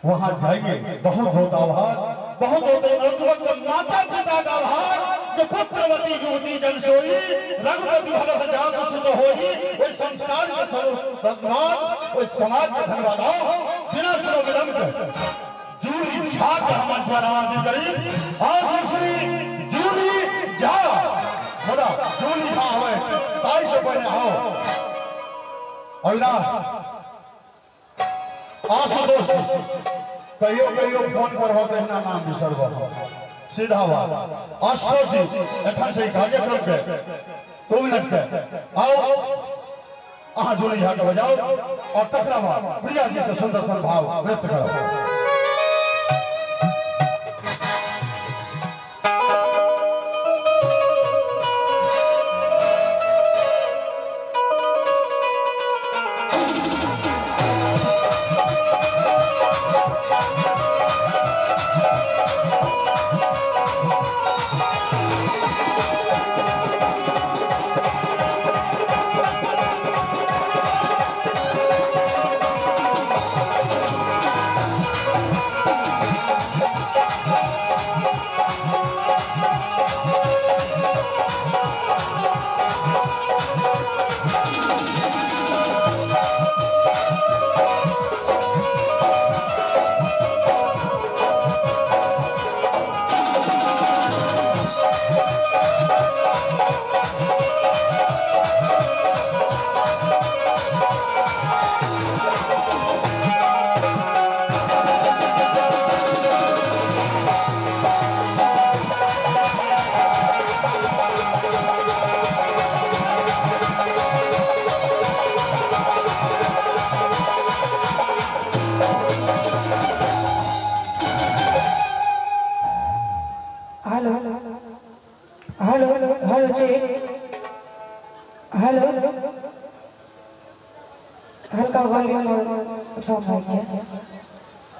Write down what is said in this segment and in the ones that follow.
वहां जाइए। बहुत बहुत आभार, बहुत बहुत नवयुवक माता पिता का आभार जो पुत्रवती युवती जन सोई, रघुपति भगत जास सुत होई। ओहि संस्कार के स्वरूप धन्यवाद, ओहि समाज के धन्यवाद। आओ, बिना कोनो विलंब के जूली झा के हम मंच पर आमंत्रित करी। और श्री जूली झा, मुदा जूली झा आवे ताई से पहले आओ अविनाश आशुतोष, कहियो कहियो फोन पर हो तहिना नाम बिसरब, सीधा बात। आशुतोष जी, एखन से ई कार्यक्रम के 2 मिनट के आओ, अहाँ जूली झा के बजाओ और तकरा बाद प्रिया जी के सुंदर सन भाव व्यक्त करो। Hello hello hello, check, hello, हल्का वॉल्यूम उठाओ माइक के।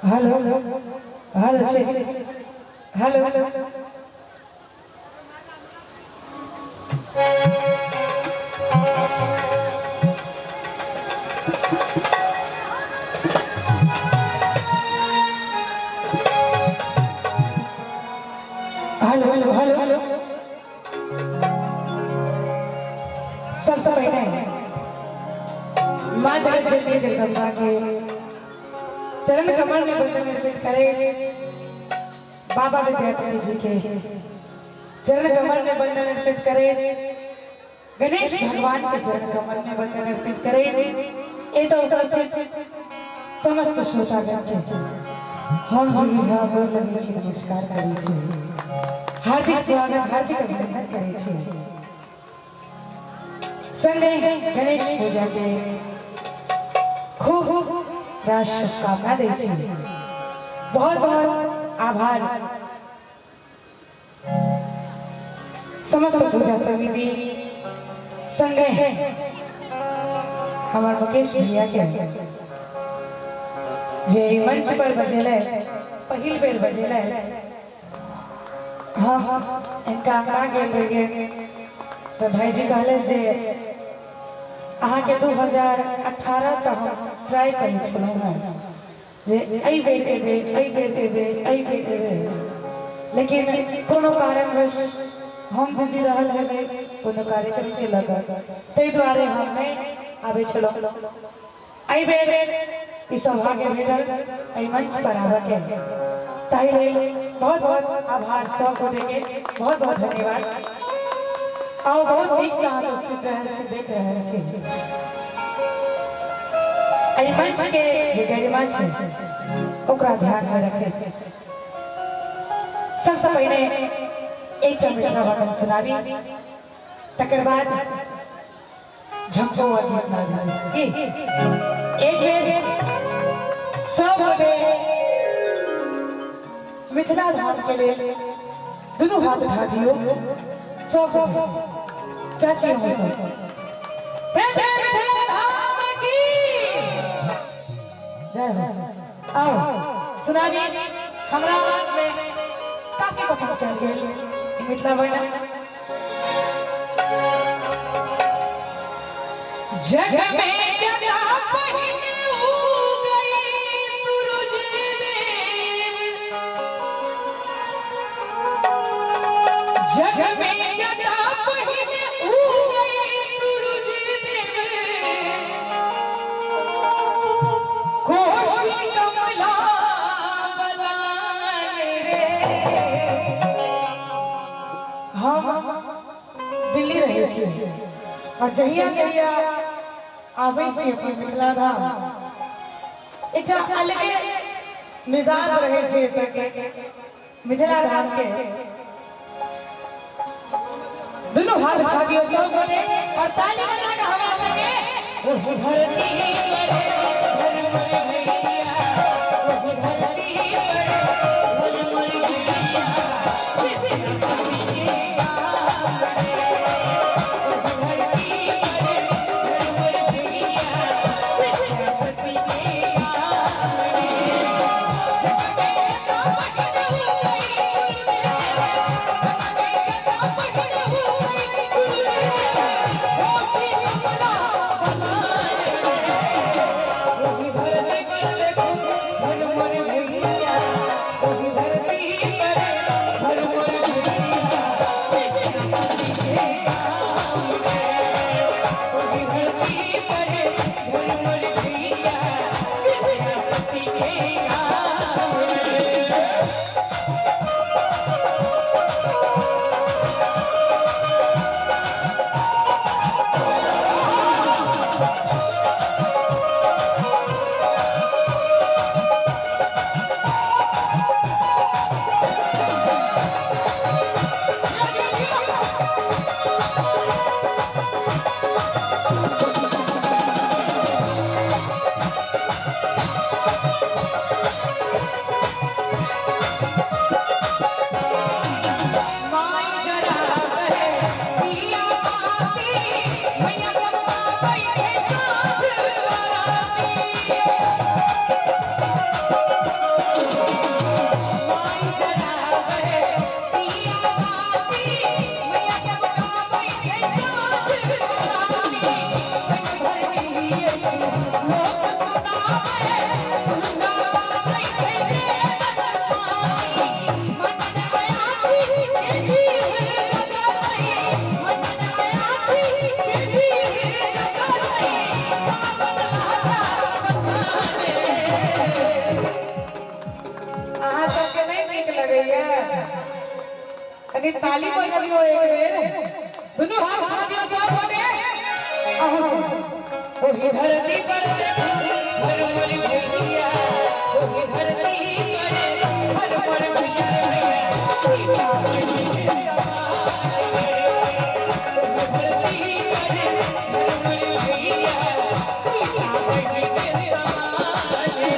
Hello hello, check, hello hello hello hello hello. सबसे पहले माँ जगत जननी जगदम्बा के चरण कमल में वंदन अर्पित करे, बाबा विद्यापति जी के चरण कमल में वंदन अर्पित करे, गणेश भगवान के चरण कमल में वंदन अर्पित करे। ये तो उपस्थित समस्त श्रोतागण के हम जुली झा गोर लगै छी, नमस्कार करै छी, हार्दिक स्वागत, हार्दिक अभिनंदन करै छी। संगे गणेश पूजा के खूब रास शुभकामना दै छी। बहुत बहुत आभार समस्त पूजा समिति संगे हमार मुकेश भैया के जे ई मंच पर बजेले, पहिल बेर बजेले। हम इनका अंगना गेल रहिए तो भाईजी कहले जे अहाँके 2018 से हम ट्राई करै छलहुँ हेँ जे एहि बेर एबै, एहि बेर एबै, एहि बेर एबै, लेकिन कोनो कारणवश हम बिजी रहल हेबै कोनो कार्यक्रमके लऽ कऽ, ताहि दुआरे हम नहि आबै छलहुँ। एहि बेर ई सौभाग्य भेटल एहि मंच पर आबऽके, ताहि लेल बहुत बहुत आभार सब गोटेके, बहुत बहुत धन्यवाद। आओ, बहुत नीकसँ अहाँ सब सुनि रहल छी, देख रहल छी। एहि मंच के जे गरिमा छै ओकरा ध्यान में रखे सबसे पहिने एकटा मिथिला वचन सुनाबी, तकर बाद झमझौआ गीत गाबी। एक बेर सब गोटे मिथिला धाम के लेल दुनू हाथ उठा दियौ सब चाची अहूँ सब। मिथिला धाम की जय हो। आओ सुनाबी, हमरा आवाज में काफी पसंद कयल गेल ई मिथिला वर्णन। जग में जगा पहिने। और जहिया जहिया आबै छी अपन मिथिला धाम, एकटा अलगे मिजाज रहै छै एतऽ के मिथिला धाम के। दुनू हाथ उठा दियौ सब गोटे और ताली बजा के हमरा संगे। ओहि धरती पर झरमर भैया, ओहि धरती पर झरमर भैया, विद्यापति के नाम रे। ओहि धरती पर झरमर भैया, विद्यापति के नाम रे। अहाँ सबके नहीं नीक लगैया? कनी ताली बजबियौ एक बेर, दुनू हाथ उठा दियौ सब गोटे। अहूँ सब। ओहि धरती पर झरमर भैया, ओहि धरती पर झरमर भैया, सीतामढ़ी के समान रे। ओहि धरती पर झरमर भैया, सीतामढ़ी के समान रे।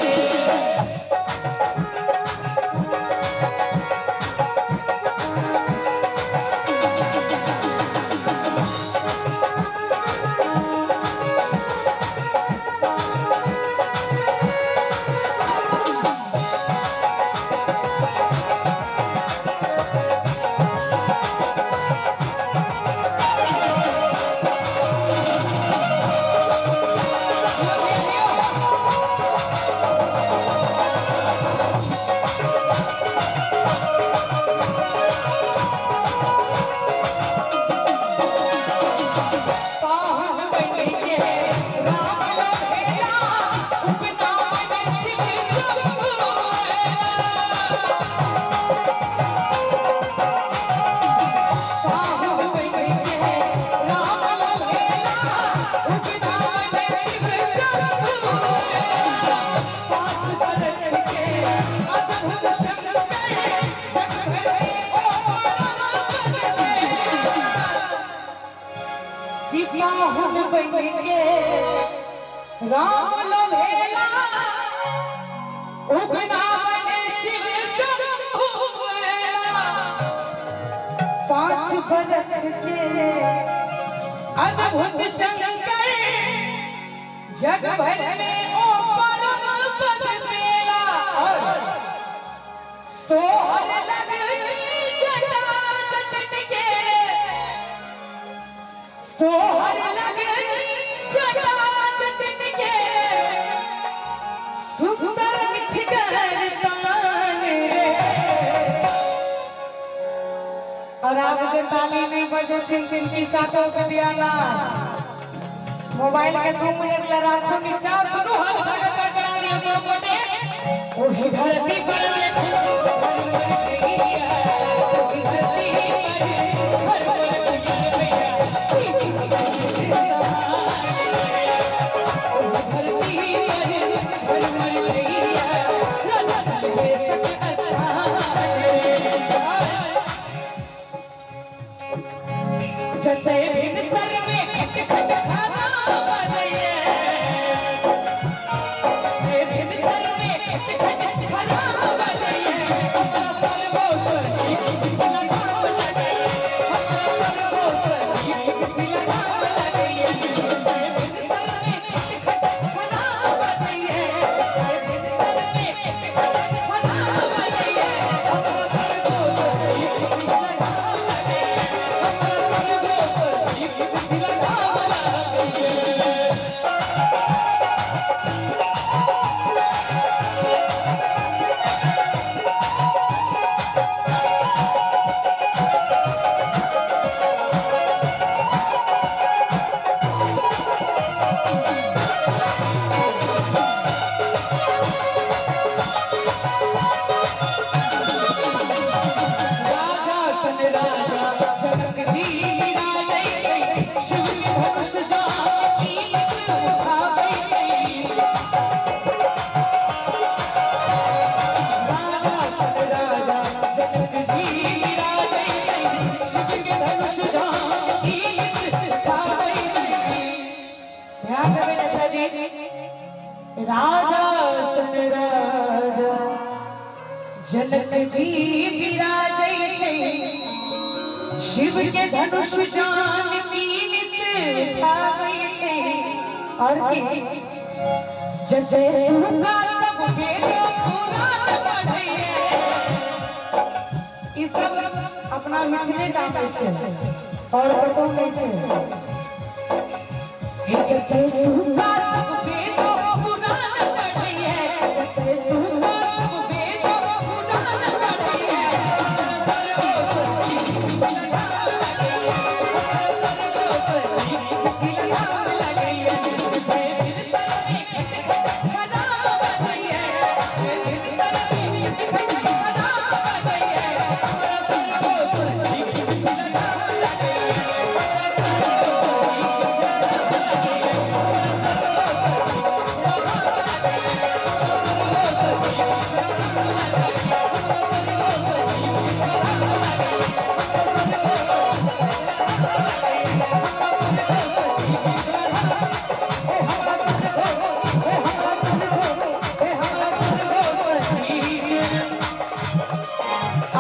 पाहुन बन के राम लखेला, उपना बन शिव शंभु। पाहुन बन के राम लखेला, उपना बन शिव शंभु। पाँच बरस के अद्भुत शंकर, जग भर में ओ परम पद। कि पाहुन बन के राम लभेला, उगना बन शिव शंभु। पाँच बरस के अद्भुत शंकर, जग भर में ओ परम पद मेला। और सोहर लगनी जटा जटन के, सोहर लगनी जटा जटन के, सुंदर मिठगर तान रे। और आप जे ताली नहीं बजो तीन तीन की सातों के दियाला, मोबाइल के 2 मिनट ला राखो नीचा और दोनों हाथ उठा के करा दियो सब गोटे। ओहि धरती पर देखो झरमर भैया, ओहि धरती पर झरमर भैया, झरमर लैया राजा सलहेशक स्थान रे। जतय भिनसर में खट खट खाना बनैये, जतय भिनसर में खट खट खाना बनैये, हमरा सरगो सखी लगाव लगैये, हमरा सरगो सखी लगाव लगैये। जतय भिनसर में खट खट खाना बनैये, जतय भिनसर में खट खट खाना बनैये, हमरा सरगो सखी लगाव लगैये, राजा सन राजा जनक जी राजै छै, शिव के धनुष जानकी उठाबै छै। राजा सन राजा जनक जी राजै छै, शिव के धनुष जानकी उठाबै छै। ध्यान देबै चाचा जी, राजा सन राजा जनक जी विराजै छै, शिव के धनुष जानकी नित उठाबै छै। और की जय सुगा सब वेदो पुराण पढ़ैये। ई सब अपना मिथिले टा में छै और कतौ नहि छै। जय सुगा सब वेदो पुराण पढ़ैये, जय सुगा सब वेदो पुराण पढ़ैये।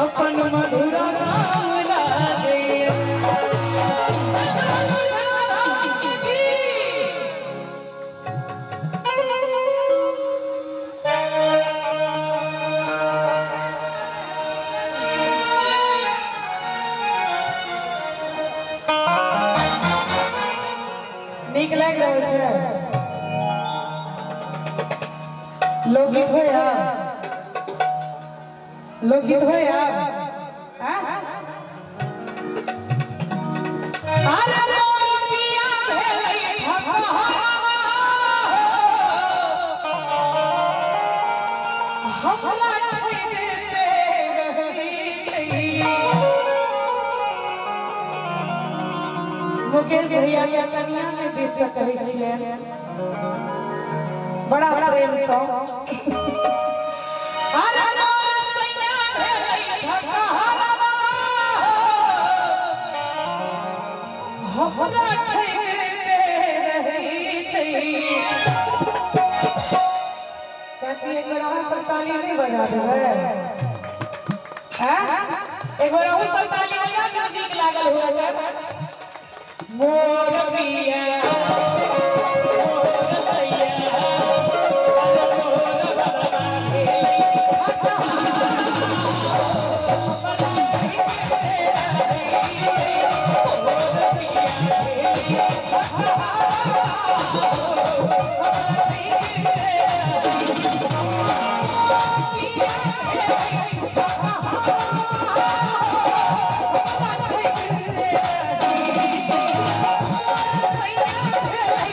अपन मधुरा नाम लागे। नीक लागि रहल छै लोकगीत होय आब, लोकगीत होय आब। आँ? अरे मोर पिया भेलै भगवान हो, हमरा ठगिते रहै छै। मुकेश भैया के कनिया के दिस से कहै छियै बड़ा प्रेम सँ। अरे मोर सैया भेलै भगवान हो, हमरा ठगिते रहै छै। चाची एक बेर अहाँ सब ताली नहि बजा देबै? आँ? एक बेर अहूँ सब ताली बजा दियौ, नीक लागल हुए तऽ। मोर पिया मोर सैया मोर बाबा भेलै Yeah.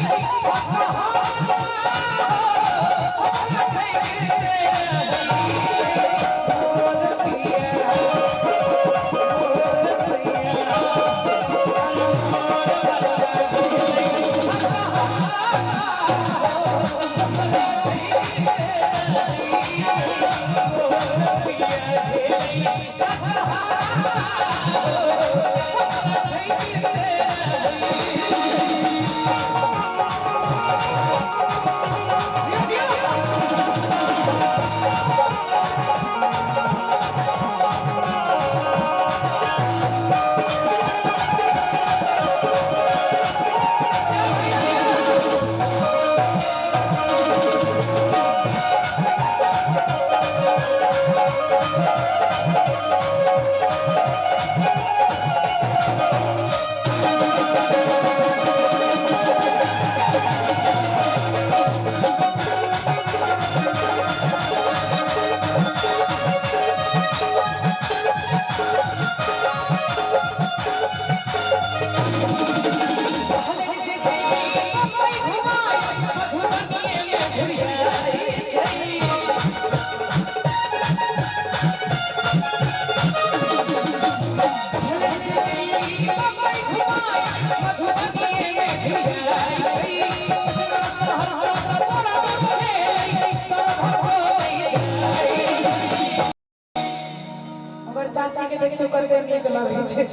छै कते नीक लगै छै।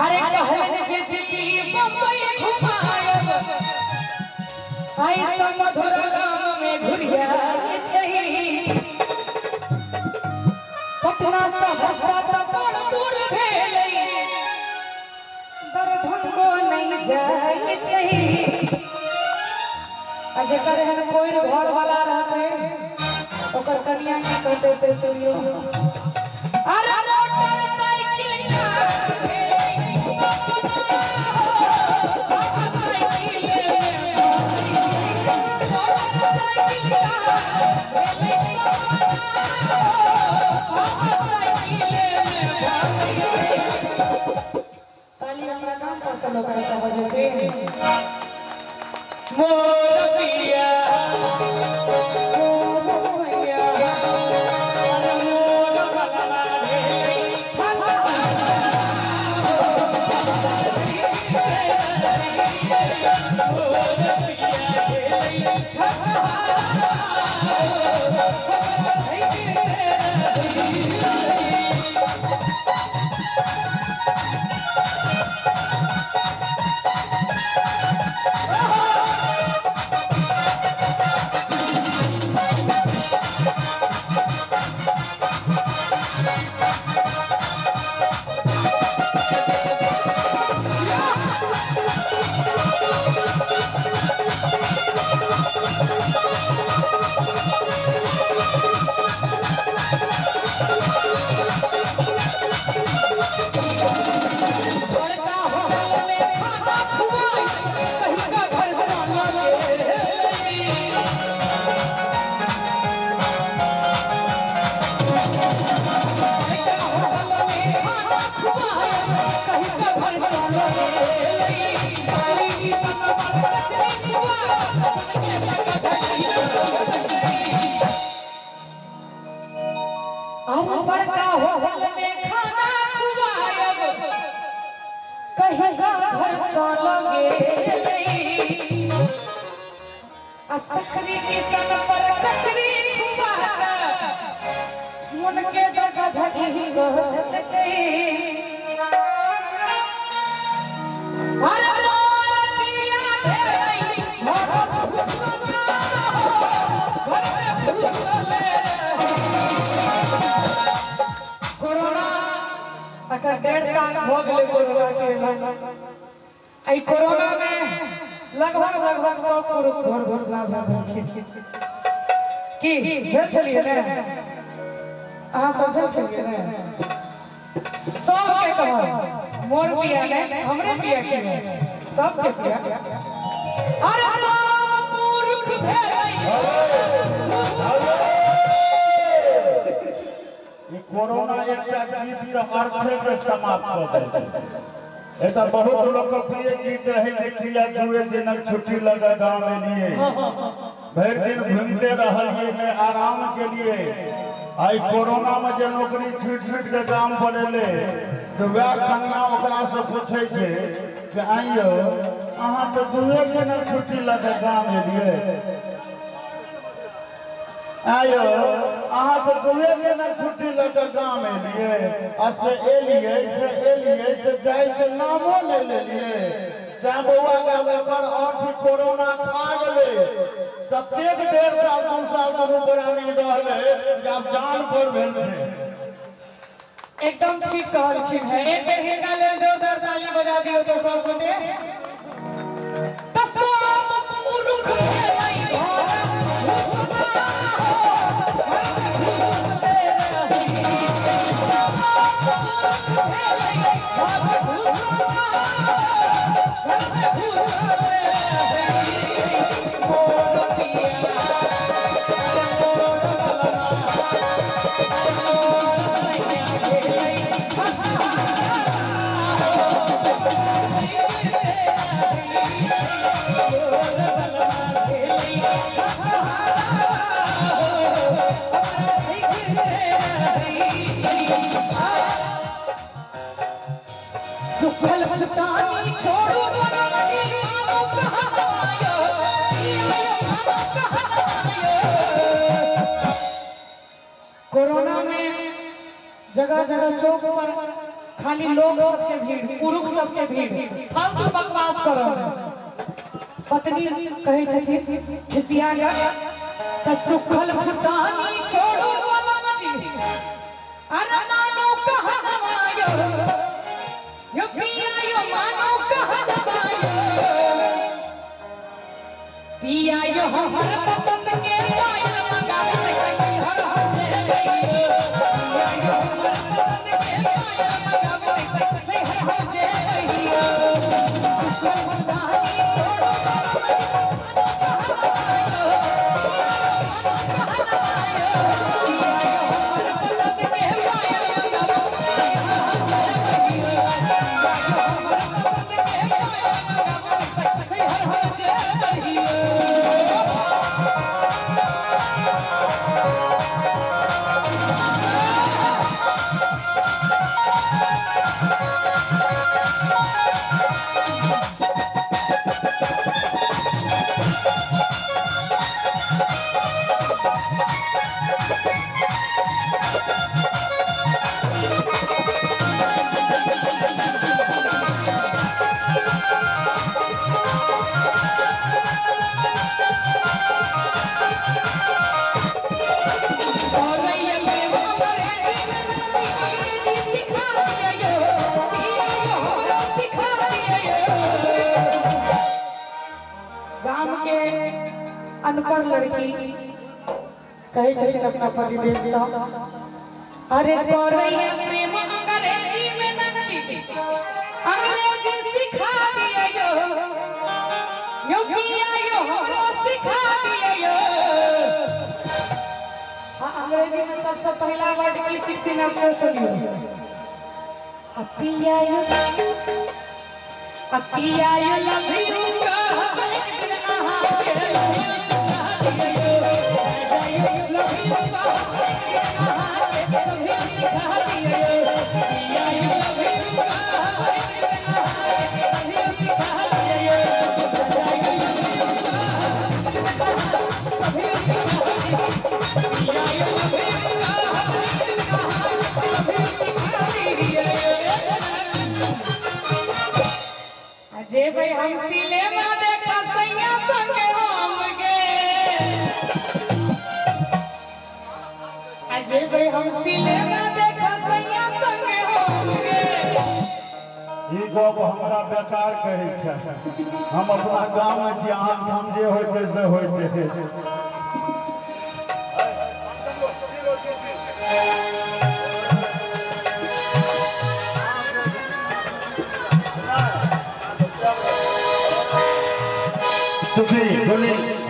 अरे कहलन जे दिल्ली बम्बई घुमायब, आई मधुर गाम में घुरिया छै। पटना सहरसा त बड़ दूर भेलै, दरभंगो नहीं जाइ छै। आ जेकर एहन कोई घर वाला रहतै ओकर कनिया की कहतै से सुनियो। अरे मोटरसाइकिल ताली हमरा नाम पर से लोग बजेते। मोर पिया मोर सैया अरे मोर बलवा रे। बड़का होटल में खाना खुआई, कहीं का घर से लगे। बड़का होटल में खाना खुआई, कहीं का घर से लगे। सारी की संग पर कचरे खुआई, उनके लगा ढकी। अरे बड़का होटल में खाना खुआयब, कहीं का घर सा लगे। आ सखरी के संग पर कचरी खुआता, मन के दगा धकी कहलकै। अरे मोर पिया भेलै घर घुसना हो, घर में घुसले। कोरोना अखन 1.5 साल भ गेलै कोरोना के। एहि कोरोना में लगभग लगभग सब पुरुष घर घोषणा भऽ गेलखिन। की भेल छलियै ने? अहाँ सब भेल छलियै ने? सबके कहब मोर पिया ने, हमरे पिया के ने, सबके पिया। अरे सब पुरुष भेलै। ई कोरोना एकटा गीत के अर्थे के समाप्त कऽ देलकै। एकटा बहुत लोकप्रिय गीत रहे जे किया दुए दिनक छुट्टी लगा गाँव एलिए, भरि दिन घूमते रहलिए ने आराम के लिए। आई कोरोना में जे नौकरी छूट छूट के गाम पर एले तो वएह कन्या ओकरा से पूछे छै कि आइयो अहाँ तो दुए दिनक छुट्टी लगा गाम एलिए, आयो अहाँ तो दुए दिनक छुट्टी लऽ कऽ गाम एलिए, आ से एलिए से एलिए से जाइके नामो नहि लेलिए। तैं बौआ गावे पर अर्थ कोरोना खा गेलै। ततेक 1.5 साल 2 साल दुनू प्राणी रहलै जे आब जान पर भेल छै। एकदम ठीक कहलखिन है। एक बेर हिनका लेल जोरदार ताली बजा दियौ तो सब गोटे। तऽ सब पुरुख भेलै घर घुसना हो, घर में घुसले रही। सब पुरुख भेलै घर घुसना हो, घर में घुसले रही। मोर पिया अरे मोर बलमा अरे मोर सैया भेलै। छोड़ू कोरोना में जगह जगह जगह चौक पर खाली लोग सबके भीड़, पुरुष सबके भीड़, फालतू बकवास कर। पत्नी कहै छथिन खिसिया के त सुखल फुटानी छोड़ू बलम जी, अरे मानो कहनवायो यो पिया यो मानो कहनवायो, पिया यो हमर पसंद के पायल मंगावे हर हर देवैयो, पिया यो हमर पसंद के पायल मंगावे हर हर देवैयो। सुखल फुटानी छोड़ू बलम जी, गाम के अनपढ़ लड़की कहे छथिन अपना पतिदेव सँ, अरे करैया प्रेम अंग्रेजी में ननदी अंग्रेजी सिखा दियो यो पिया यो हमरो सिखा दियो। हाँ, अंग्रेजी में सबसे पहला वर्ड की सीखथिन अपने सुनियो, आ पिया यो, आ पिया यो लव you जे भाई हम सिनेमा देखा सैया संगे हम गे, अजय भाई हम सिनेमा देखा सैया संगे हम गे। ई गप हमरा बेकार कहै छै, हम अपना गाँव में छी, अहाँ ठाम जे होइत से होइत।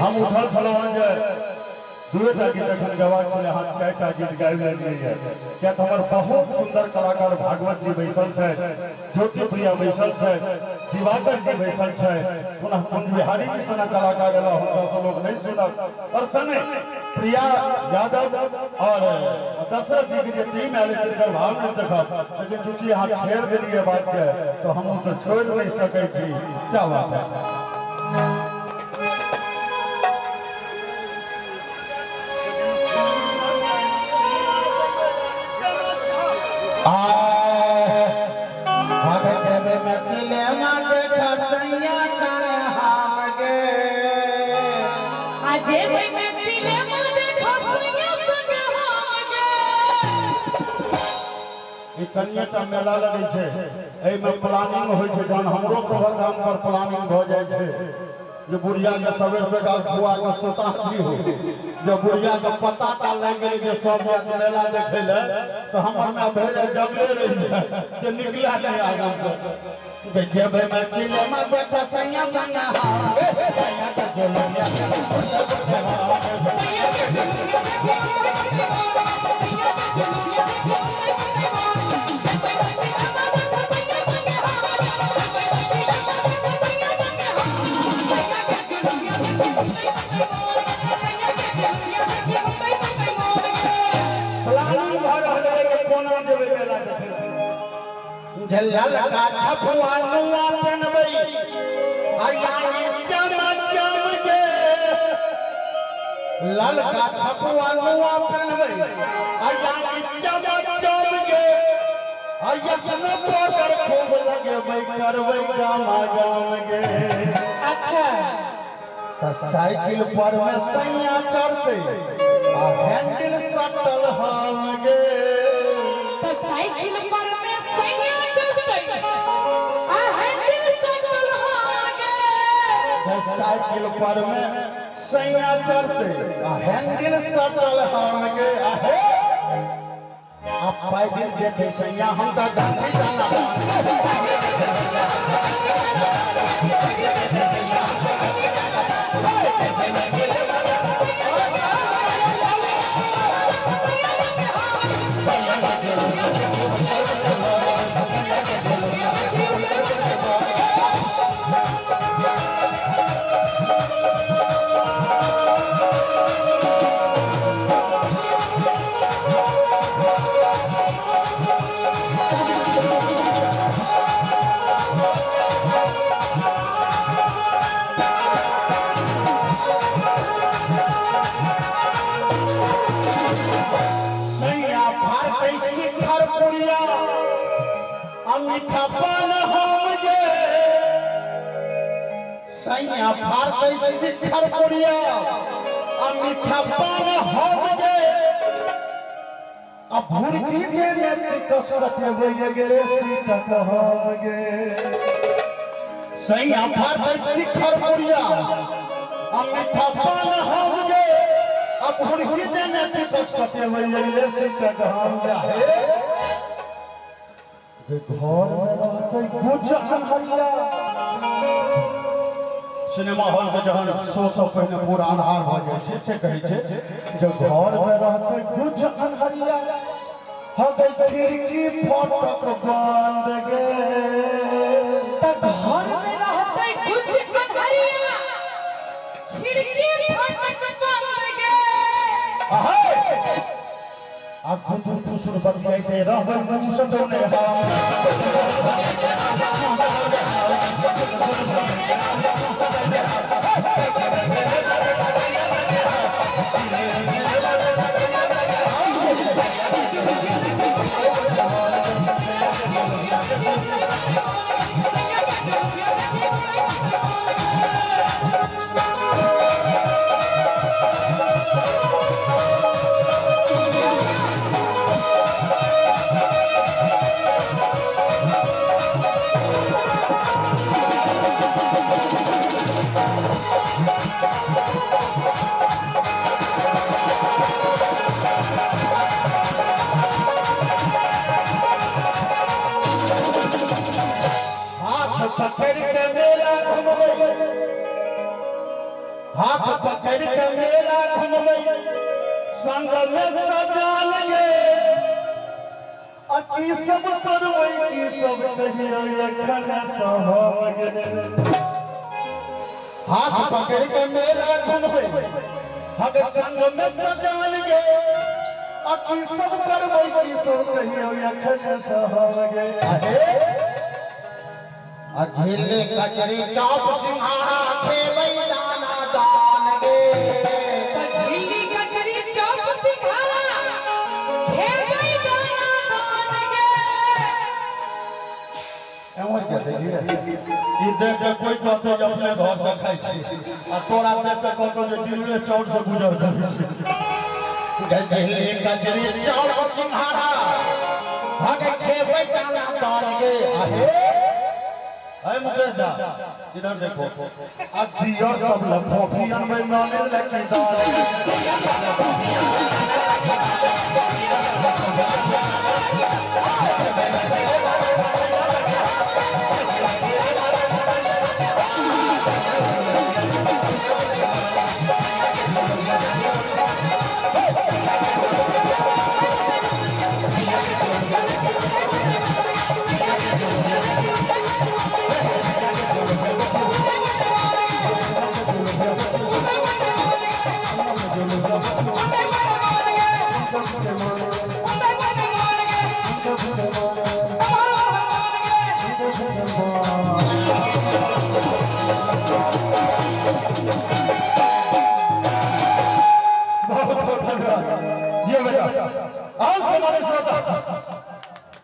हम उठल छलहुँ जे दुएटा गीत एखन गयबाक छलै, अहाँ 4टा गीत गाबि लेलियै। किया तऽ हमर बहुत सुन्दर कलाकार भागवत जी बैसल छथि, ज्योति प्रिया बैसल छथि, दिवाकर जी बैसल छथि, पुनः कुंज बिहारी जी सनक कलाकार एला, हुनका से लोक नहि सुनत। और संगे प्रिया यादव और दशरथ जी के जे टीम आयल तिनकर भाव नहि देखब, लेकिन चूँकि अहाँ छेड़ देलियै बात के तो हम तो छोड़ि नहि सकै छी। क्या बात है। कनिएटा मेला लगै छै, एहिमे प्लानिंग होइ छै, जहन हमरो सभक गाम पर प्लानिंग भऽ जाइ छै जे बुढ़िया के सवेर सकाल खुआ के सोता की हो, जब बुढ़िया के पता ता लागि गेलै जे सब जायत मेला देखै लए, तऽ हमर माय भरि राति जगले रहि जाय जे निकला नहि आगाँ से। जेबै में सिनेमा देखा सैया संगा सैया के जोलिया ललका छपुआ नुआ पहनबै अरियानी चम चम गे, ललका छपुआ नुआ पहनबै अरियानी चम चम गे, आ यसनो पाउडर खूब लगेबै करबै गामा गाम गे। अच्छा। त साइकिल पर में सैया चढ़ते आ हैंडल सटल हम गे। त साइकिल पर में सैया चढ़ते आ हैंडल सटल हम गे। त साइकिल पर में सैया चढ़ते आ हैंडल सटल हम गे। आहे आ पैदल जेतै सैया हम त गांधी दाना। सैया भारतै शिखर पुरिया आ मीठा पान हम गे। सैया भारतै शिखर पुरिया आ मीठा पान हम गे। आ भुरकी के नेत्र कसरत होइए गेले सीतक हम गे। सैया भारतै शिखर पुरिया आ मीठा पान हम गे। आ भुरकी के नेत्र कसरत होइए गेले सीतक हम गे। हे जे घर में रहतै कुछ अन्हरिया। सिनेमा हॉल के जहन शो से पहिने पूरा अन्हार भऽ जाइ छै, से कहै छै जे घर में रहतै कुछ अन्हरिया, हो गई खिड़की फटक बंद गे। त घर में रहते कुछ अन्हरिया, खिड़की फटक बंद गे। अहे आ गुदुर फुसुर बतियाइते रहबै मुँह सटौने हम। हाथ पकड़ के मेला घुमबै, हाथ पकड़ के मेला घुमबै संग में सजान गे। आ की सब करबै की सब कहियो एखन सहम गे। हाथ पकड़ के मेला घुमबै हग संग में सजान गे। आ की सब करबै की सब कहियो एखन सहम गे। आहे आ झिल्ली कचरी चौप सिंघाड़ा खेबै दाना दान गे। त झिल्ली कचरी चौप सिंघाड़ा खेबै दाना दान गे। एम्हर के देखिए ई देख के कोई कहतो जे अपने घर से खाइ छी आ तोरा देख के कहतो जे दिलरे चौर से गुजर करै छी। झिल्ली कचरी चौप सिंघाड़ा हग खेबै दाना दान गे। आहे अरे मुकेश झा इधर देखो, अब दियर सब लखोफी अनबै नाने लकी दाल।